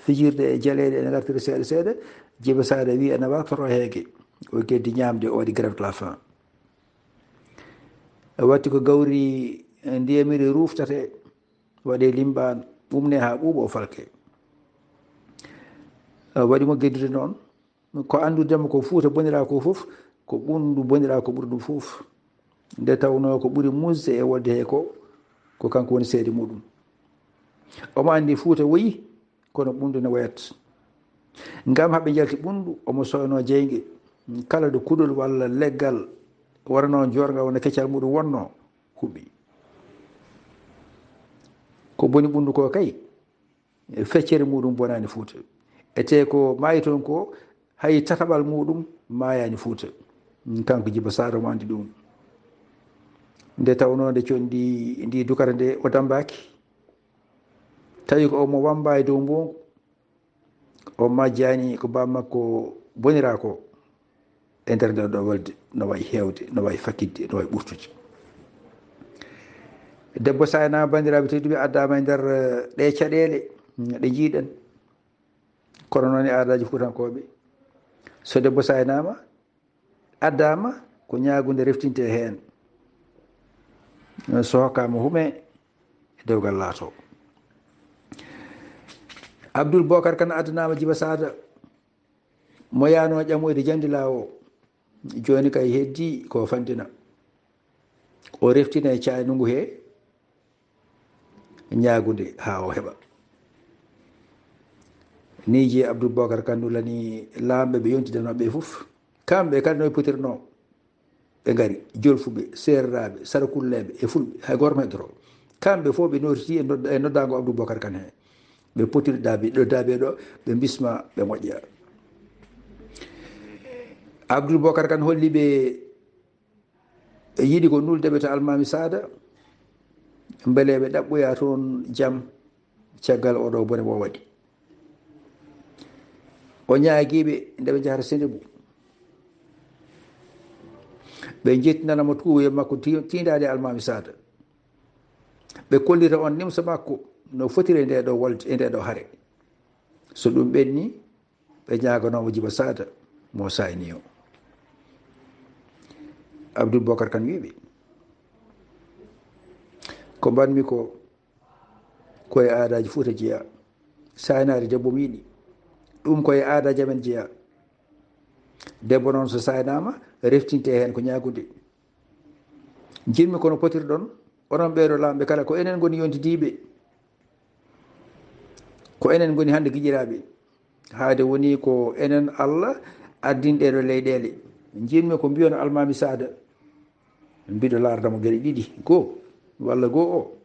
fijirde e jaleeɗe ene ngartiri seeɗa seeɗa. Jiba Saada wii ene wartoro heege, o geddi ñaamde, o waɗi grève de la faim. Watti ko gawri ndiyamiri ruuftate, waɗe limbaan, ɓumne haa ɓuuɓa, o falke. Waɗi mo geddude noon, ko anndudema ko Fuuta boniraa ko fof, ko ɓunndu boniraa ko ɓuri ɗum fof. Nde tawnoo ko ɓuri muusde e wolde he ko, ko kanko woni seede muɗum. Omo anndi Fuuta woyi, kono ɓunndu ne woyat. Ngam haɓe njalti ɓunndu, omo soynoo jeynge. Kala ɗo kuɗol walla leggal waranoo joorngal wona keccal muɗum wonnoo, huɓɓi. Ko boni ɓunndu ko kay, feccere muɗum bonaani Fuuta. Etee ko maayi toon ko, hay tataɓal muɗum maayaani Fuuta. Kanko Jiba Saada omo anndi ɗum. Nde tawnoo nde conndi ndi dukata nde, o dammbaaki. Tawi ko omo wammbaa e dow mboongu. O majjaani ko baaba makko boniraa ko e nder nder ɗo walde, no wayi heewde, no wayi fakkitde, no wayi ɓurtude. Debbo Sayna, banndiraaɓe tedduɓe, addaama e nder, eh, ɗee caɗeele, ɗe njiiɗen. Kono noon e aadaaji fuutankooɓe, so debbo saaynaama, addaama, ko ñaagunde reftinte heen. So hokkaama hume, dewgal laato. Abdul Bokar Kan addanaama Jiba Saada, mo yaanoo ƴamoyde jandi laawo. Jooni kay heddi ko fantina. O reftina e caayndu ngu he ñaagude haa o heɓa. Nii je Abdul Bokar Kan nulani laamɓe ɓe yontidanoo ɓe fof. Kamɓe kala no ɓe potirnoo. Ɓe ngari, jolfuɓe, seereraaɓe, sarakulleeɓe e fulɓe, hay gooto mo heddotoo. Kamɓe fof ɓe nootiti e nodda-, e noddaango Abdul Bokar Kan he. Ɓe potiri daabi, ɗo daabi ɗo, ɓe bisma, ɓe moƴƴa. Abdul Bokar Kan holli ɓe yiɗi ko nulde ɓe to Almaami Saada, mbele ɓe ɗaɓɓoya toon jam caggal oɗo bone mo waɗi. O ñaagiiɓe nde ɓe njahata Sendebu. Ɓe njettinana mo tuuyo makko ti-, tiindaade Almaami Saada. Ɓe kollira on nimsa makko no fotiri e nde ɗo wolde, e nde ɗo hare. So ɗum ɓenni, ɓe ñaaganoo mo Jiba Saada mo saayni o. Abdul Bokar Kan wiɓe, ko mbanmi ko, ko e aadaaji Fuuta jeya. Saaynaade debbo mi yiɗi. Ɗum ko e aadaaji amen jeya. Debbo noon so saaynaama, reftinte heen ko ñaagunde. Njiɗmi kono potirɗon, onon ɓeeɗo laamɓe kala, ko enen ngoni yontidiiɓe. Ko enen ngoni hannde giƴiraaɓe. Haade woni ko enen Allah addin ɗeeɗo leyɗeele. Njiɗmi ko mbiyon Almaami Saada. Mbiɗo laarda mo geɗe ɗiɗi. Goo, walla goo o,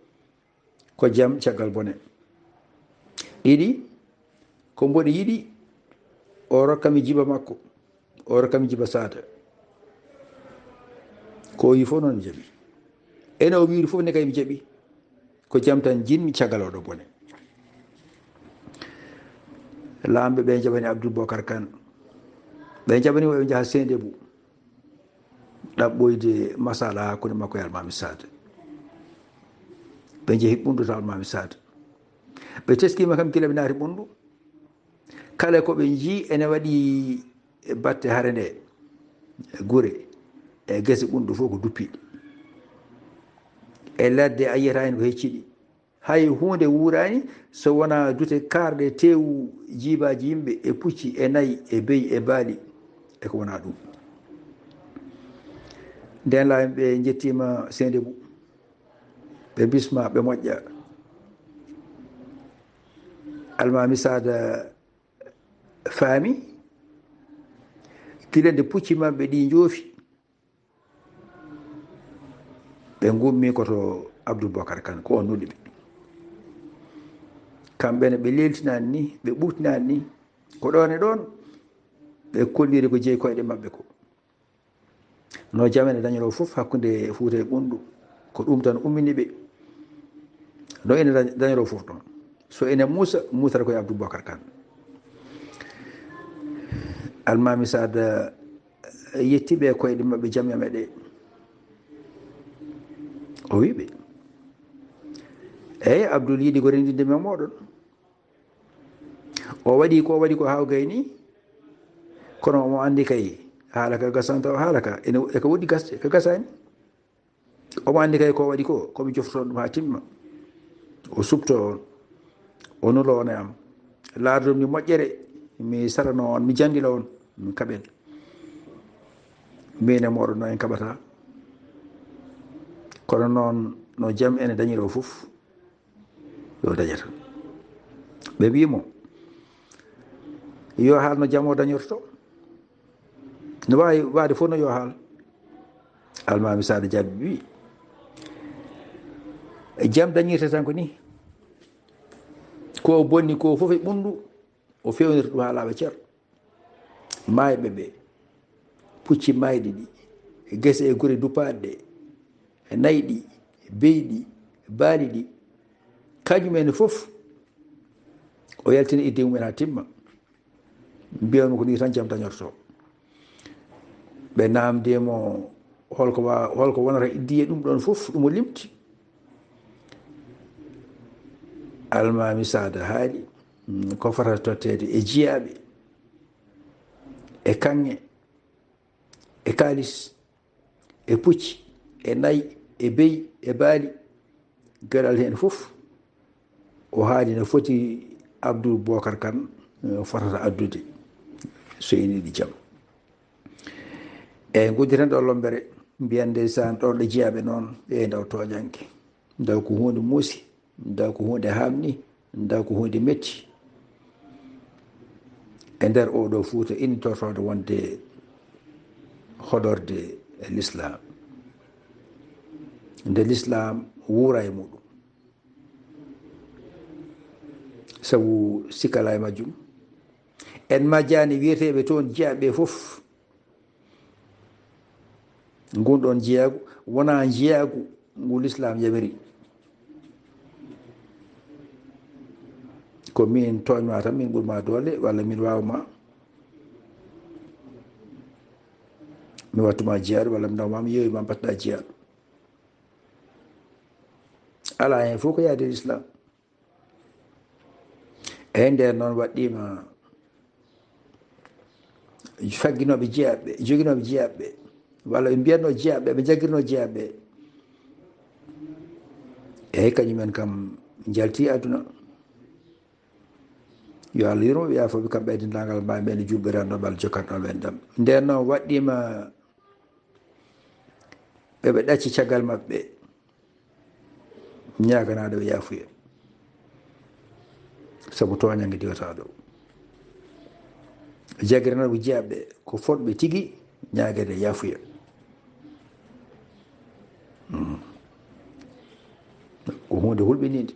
ko jam caggal bone. Ɗiɗi, ko mboɗo yiɗi o rokka mi Jiba makko, o rokka mi Jiba Saada. Ko o yi fof noon jaɓi. Ene o wiiri fof ne kay mi jaɓi. Ko jam tan njiɗmi caggal oɗo bone. Laamɓe ɓe njaɓani Abdul Bokar Kan. Ɓe njaɓani mo ɓe njaha Sendebu. Ɗaɓɓoyde masala hakkunde makko e Almaami Saada. Ɓe njehi Ɓunndu to Almaami Saada. Ɓe teskiima kam gila ɓe naati Ɓunndu. Kala ko ɓe njii ene waɗi e batte hare nde, gure, e gese Ɓunndu fof ko duppiiɗe. E ladde a yiyata heen ko hecciɗi. Hay huunde wuuraani so wonaa dute kaarɗe teewu jiibaaji yimɓe e pucci e nayi e beyi e baali e ko wonaa ɗum. Ndeen laami ɓe njettiima Sendebu. Ɓe bisma, ɓe moƴƴa. Almaami Saada faami gila nde pucci maɓɓe ɗi njoofi. Ɓe ngummi ko to Abdul Bokar Kan, ko on nuli ɓe. Kamɓe ne ɓe leeltinaani ni, ɓe ɓuuɓtinaani ni, ko ɗoon e ɗoon ɓe kolliri ko jeyi koyɗe maɓɓe ko. No jam ene dañoroo fof hakkunde Fuuta e Ɓunndu, ko ɗum tan ummini ɓe. No ene dañ-, dañoroo fof ɗoon. So ene muusa, muusata ko e Abdul Bokar Kan. Almaami Saada yetti ɓe koyɗe maɓɓe jam e meɗe. O wi ɓe, "Eey, Abdul yiɗi ko renndinde mi e mooɗon. O waɗi ko, o waɗi ko haa o gayni, kono omo anndi kay haala ka gasanta o haala ka, ene, e ka woɗɗi gasde, ka gasaani. Omo anndi kay ko waɗi ko, ko mi joftoto ɗum haa timma." O suɓto on, o nulo on e am. Laardon mi moƴƴere, mi sarano on, mi janndila on, mi kaɓen. Min e mooɗon no en kaɓata. Kono noon, no jam ene dañiroo fof, yo dañata. Ɓe mbii mo, yo haal no jam o dañorto. No waawi waade fof no yo haal. Almaami Saada Jaabi wi, jam dañirta tan ko ni. Ko o bonni ko fof e Ɓunndu, o fewnirta ɗum haa laaɓa cer. Maayɓe ɓe, pucci maayɗi ɗi, gese e gure duppaaɗe ɗe, nayi ɗi, beyi ɗi, baali ɗi, kañum en fof, o yaltina idde mum en haa timma. Mbiyanmo ko ni tan jam dañorto. Ɓe naamndi mo, holko wa-, holko wonata iddiye ɗum ɗon fof, ɗum o limti. Almaami Saada haali, mm, ko fotata totteede e jiyaaɓe, e kaŋŋe, e kaalis, e pucci, e nayi, e beyi, e baali, geɗal heen fof. O haali no foti Abdul Bookar Kan, eh, fotata addude so en yiɗi jam. Eeyi, ngudditen ɗo lommbere, mbiyen ndeysaan ɗo ɗo jiyaaɓe noon, eeyi, ndaw tooñannge, ndaw ko huunde muusi, ndaw ko huunde haamni, ndaw ko huunde metti. E nder oo ɗo Fuuta innitortooɗo wonde hoɗorde e Lislaam. Nde Lislaam wuura e muɗum. Sabu sikka alaa e majjum. En majjaani wiyeteeɓe toon jiyaaɓe ɓe fof. Ngun ɗoon jiyaagu wonaa jiyaagu ngu Lislaam yamiri. Ko min tooñ ma tan, min ɓur ma doole, walla min waaw ma, mi wattu ma jiyaaɗo, walla mi naw ma, mi yewi ma, mbattuɗa jiyaaɗo. Alaa heen fof ko yaade e Lislaam. Eeyi, ndeen noon waɗɗiima fagginooɓe jiyaaɓe ɓe, joginooɓe jiyaaɓe ɓe, walla ɓe mbiyatnoo jiyaaɓe ɓe, ɓe njaggirnoo jiyaaɓe ɓe. Eeyi, kañumen kam njaltii aduna. Yo Allah yurmo ɓe, yaafoo ɓe kamɓe e denndaangal maayɓe ɓe, juulɓe renndo ɓe, Allah jokkatnoo ɓe enɗam. Ndeen noon waɗɗiima ɓe ɓe ɗacci caggal maɓɓe, ñaaganaaɗo ɓe yaafuya, sabu tooñannge diwataaɗo. Jaggiranooɓe jiyaaɓe ɓe ko fotɓe tigi, ñaagede yaafuya. Mm. Ko huunde hulɓiniinde,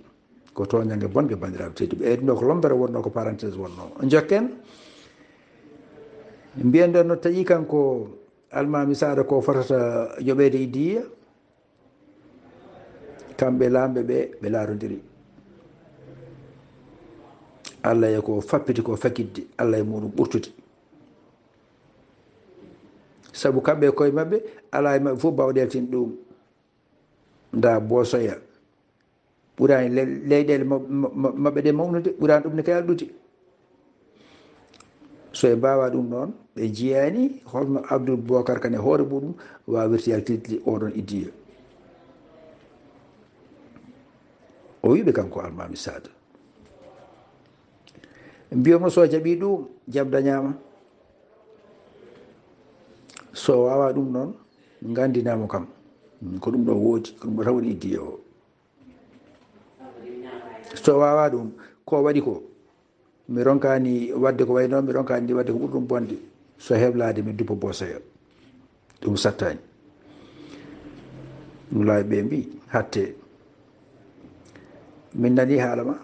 ko tooñannge bonnge, banndiraaɓe tedduɓe. Eeyi, ɗum ɗo ko lommbere wonnoo, ko parenthèse wonnoo. Njokken, mbiyen ɗon no taƴi kanko Almaami Saada ko fotata yoɓeede iddiya. Kamɓe laamɓe ɓe, ɓe laarondiri. Allah e ko fappiti ko fakidde, Allah e muɗum ɓurtude. Sabu kamɓe e koye maɓɓe, alaa e maɓɓe fof baawɗo yaltin ɗum. Nda Boosoya. Ɓuraani le-, leyɗeele ma-, ma-, ma-, maɓɓe ɗe mawnude, ɓuraani ɗum ne kay alɗude. So ɓe mbaawaa ɗum noon, ɓe njiyaani holno Abdul Bookar Kan e hoore muɗum waawirta yaltinde oɗon iddiya. O wiɓe kanko Almaami Saada. Mbiyomo so jaɓii ɗum, jam dañaama. So waawaa ɗum noon, nganndinaa mo kam. Ko ɗum ɗo woodi, ko ɗum ɗo tan woni iddiya o. So waawaa ɗum, ko waɗi ko, mi ronkaani waɗde ko wayi noon, mi ronkaani waɗde ko ɓuri ɗum bonde. So heblaade, mi duppa Boosoya. Ɗum sattaani. Ɗum laawi ɓe mbi, hatte. Min nanii haala ma.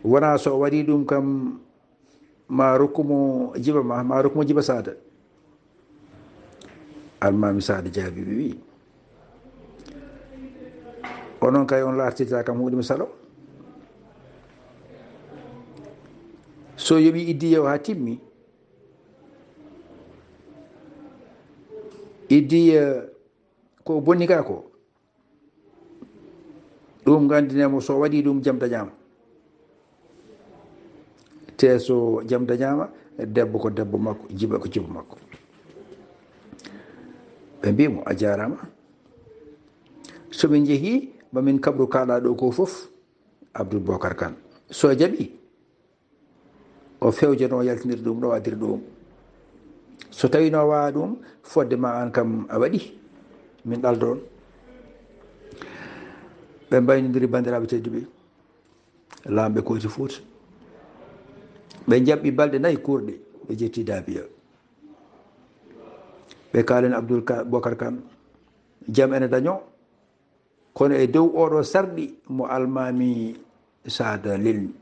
Wonaa so o waɗii ɗum kam, ma rokku mo jiba ma, ma rokku mo jiba Saada. Almaami Saada jaabii ɓe, wiyi, onon kay on laartirtaa kam huunde mi salo. So yoɓii iddiya o haa timmi, iddiya ko bonni ka ko, ɗum nganndinee mo, so waɗii ɗum, jam dañaama. Te so jam dañaama, debbo ko debbo makko, jiba ko jiba makko. Ɓe mbii mo, a jaaraama. So ɓe njehii, ma min kaɓru kaalaa ɗo ko fof, Abdul Bookar Kan. So jaɓii, o fewjanoo yaltinir ɗum ɗo, addira ɗum. So tawii no waawa ɗum, fodde ma aan kam a waɗi, min ɗaldoon. Ɓe mbaynondiri, banndiraaɓe tedduɓe, laamɓe Kooti Fuuta. Ɓe njaɓɓi balɗe nayi kuurɗe, ɓe njetti Daabiya. Ɓe kaalani Abdul Ka-, Bookar Kan, jam ene dañoo. Kono e dow oɗo sarɗi mo Almaami Saada lelni.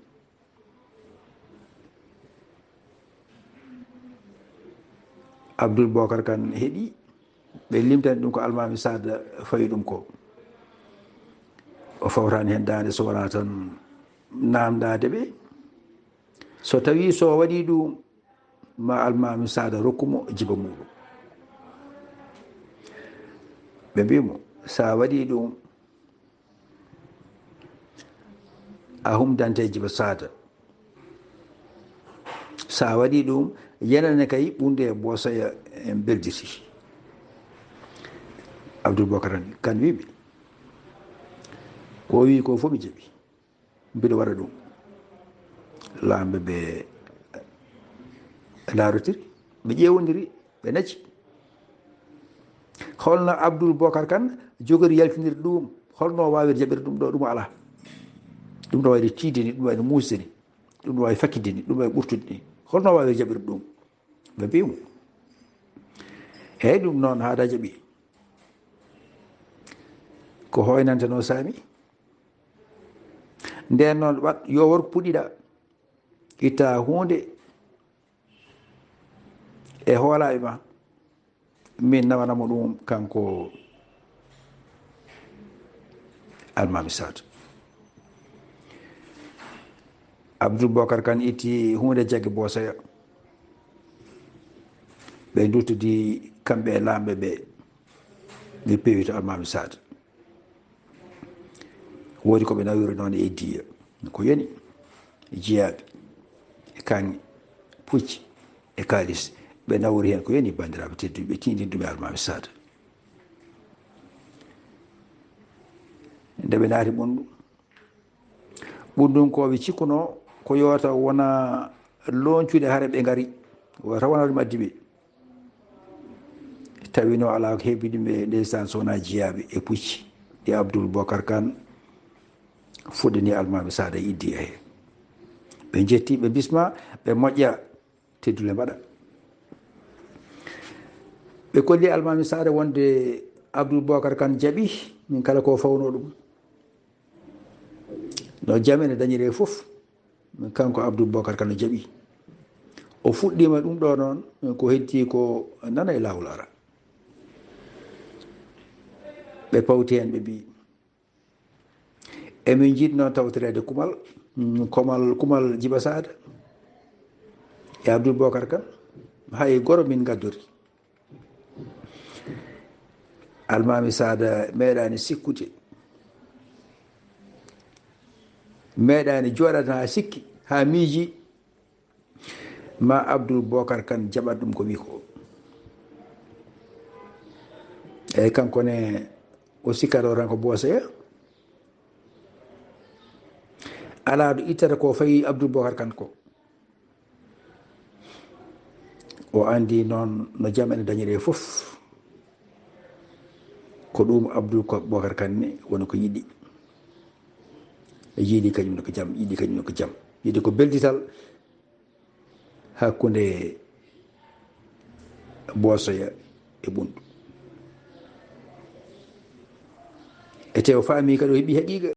Abdul Bookar Kan heɗi, ɓe limtani ɗum ko Almaami Saada fawi ɗum ko. O fawtaani heen daande so wonaa tan naamndaade ɓe. So tawii so waɗii ɗum, ma Almaami Saada rokku mo jiba muɗum. Ɓe mbii mo, so a waɗii ɗum, A humdante Jiba Saada. So a waɗii ɗum, yenane kay ɓunndu e Boosoya en mbelditi. Abdul Bokar Kan wiimi, ko o wii ko fof mi jaɓi. Mbiɗo waɗa ɗum. Laamɓe ɓe ndaarotiri, ɓe ƴeewondiri, ɓe naci. Holno Abdul Bokar Kan jogori yaltinirde ɗum? Holno o waawiri jaɓirde ɗum ɗo? Ɗum alaa. Ɗum ɗo wayde tiiɗde ni, ɗum wayde muusde ni, ɗum ɗo waawi fakkitde ni, ɗum waawi ɓurtude ni. Holno o waawiri jaɓirde ɗum? Ɓe mbii mo, eey, ɗum noon, haaɗa jaɓi. Ko hooynantenoo Saami. Ndeen noon, waɗ yo worgo puɗɗiɗa, itta huunde e hoolaaɓe ma, min nawana mo ɗum kanko Almaami Saad. Abdul Bokar Kan itti huunde jagge Boosoya. Ɓe nduttidi kamɓe e laamɓe ɓe, ɓe peewi to Almaami Saad. Woodi ko ɓe nawiri noon e iddiya, ko yoni, jiyaaɓe, e kaŋŋe, pucci, e kaalis. Ɓe nawri heen ko yoni, banndiraaɓe tedduɓe, ɓe tiindini ɗum e Almaami Saada. Nde ɓe naati Ɓunndu, Ɓunndunkooɓe cikkunoo ko yo taw wona looncude hare ɓe ngari, wota wona ɗum addi ɓe. Tawi no alaa ko heɓi ɗum e ndeysaan, so wonaa jiyaaɓe e pucci ɗi Abdul Bokar Kan fuɗɗini Almaami Saada e iddiya he. Ɓe njetti, ɓe bisma, ɓe moƴƴa, teddule mbaɗa. Ɓe kolli Almaami Saada wonde Abdul Bokar Kan jaɓi, min kala ko fawno ɗum. No jam ene dañiree fof, kanko Abdul Bokar Kan no jaɓi. O fuɗɗiima ɗum ɗo noon, ko heddi ko nana e laawol ara. Ɓe pawti heen, ɓe mbii, emin njiɗnoo tawtoreede kumal, mm, kumal, kumal Jiba Saada e Abdul Bokar Kan. Hay goro min ngaddori. Almaami Saada meeɗaani sikkude, meeɗaani jooɗaade haa sikki, haa miiji ma Abdul Bokar Kan jaɓat ɗum ko wii ko. Eyi, kanko ne, o sikkataa tan ko Boosoya. Alaa ɗo ittata ko fayi Abdul Bokar Kan ko. O anndi noon no jam ene dañiree fof, ko ɗum Abdul Bokar Kan ne woni ko yiɗi. Yiɗi kañum ne ko jam, yiɗi kañum ne ko jam. Yiɗi ko beldital hakkunde Boosoya e Ɓunndu. E te o faami kadi o heɓi haqiiqa.